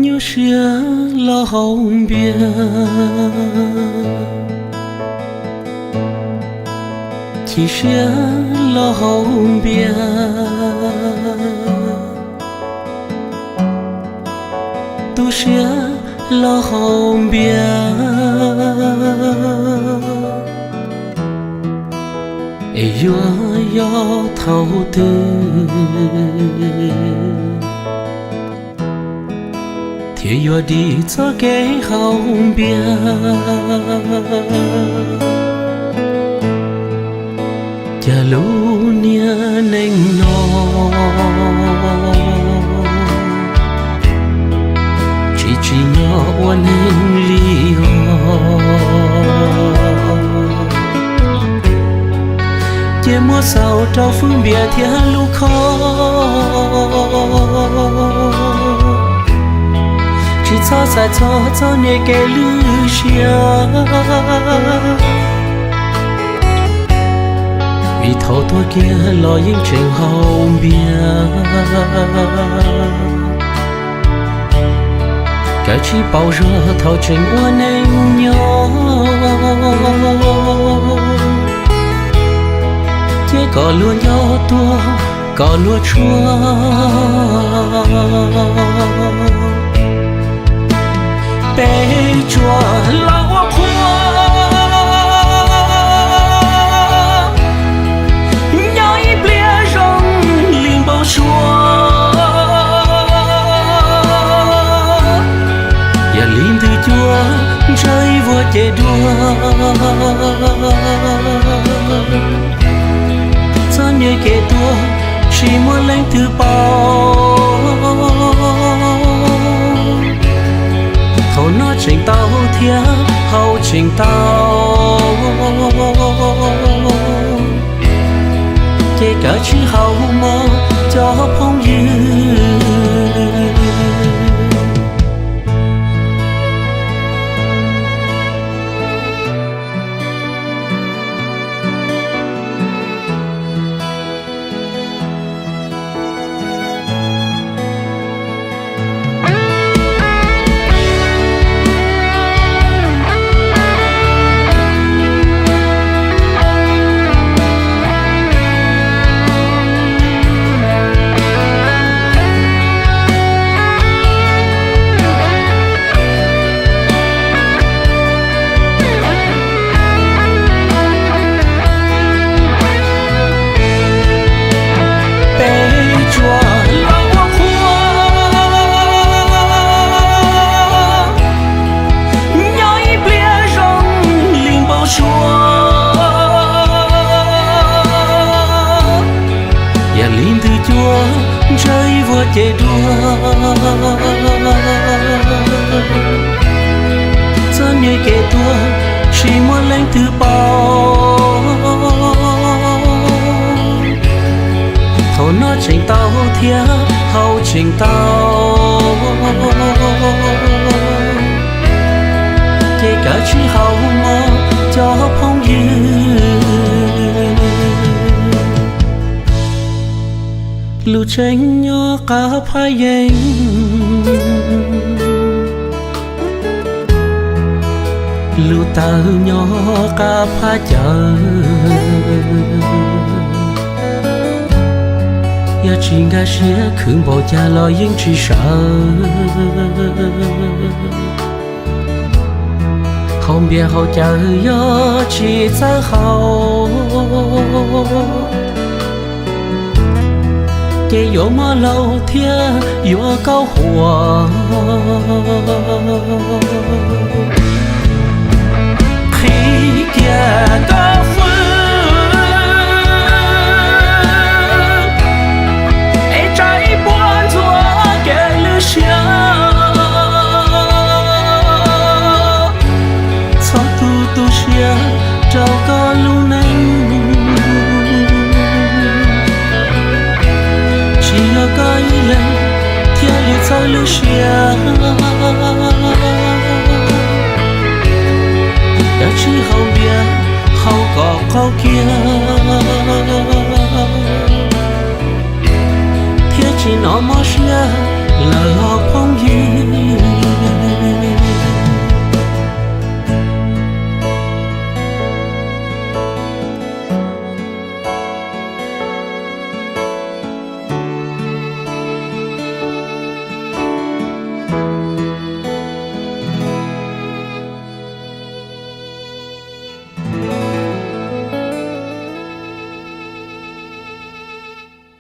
Nyuaj siab los haus npias, chim siab los haus npias, tu siab los haus npias, es yuav yog thaum twg thiaj yuav dim txoj kev haus npias. Cas lub niag neej no tsis tsim nyog ua neeg li os. Ces muab xaus rau fwj npias thiab lub khob, tsis txhob xav txog txoj niag kev lwj siab, vim thaum tuag kiag los yeej tseem haus npias. Kav tsij pauv zog thaum tseem ua neej nyob, ces kom luag nco tuag, kom luag tshuav peb tsuas los ua qhua, nyob ib pliag zoo li npau suav. Yam li ntws cua ntshaw ib vuag ces dua, txoj niag kev tuag tsis muaj leej twg paub. Thaum noj tseem tau thiab haus tseem tau, ces kav tsij haus mog cov phooj ywg. Peb tsuas los ua qhua, nyob ib pliag zoo li npau suav. Yam li ntws cua ntshaw ib vuag ces dua, txoj niag kev tuag tsis muaj leej twg paub. Thaum noj tseem tau thiab haus tseem tau, ces kav tsij haus mog cov phooj ywg. Lus tseeb nyob qab phab yeeb, lus tawv nyob qab phab cawv. Yog tsis nkag siab khwv npaum cas los yeej tsis sawv. Haus npias haus cawv yog tsis txawj haus, ces yuav mob laus thiab yuav kaub huam. Qhib kiag koj fwj es tsa ib puas ntxuav kev lwj siab. Lub siab dab tsi haus npias haus kom qaug kiag, thiab tsis hnov mob siab lawm los phooj ywg.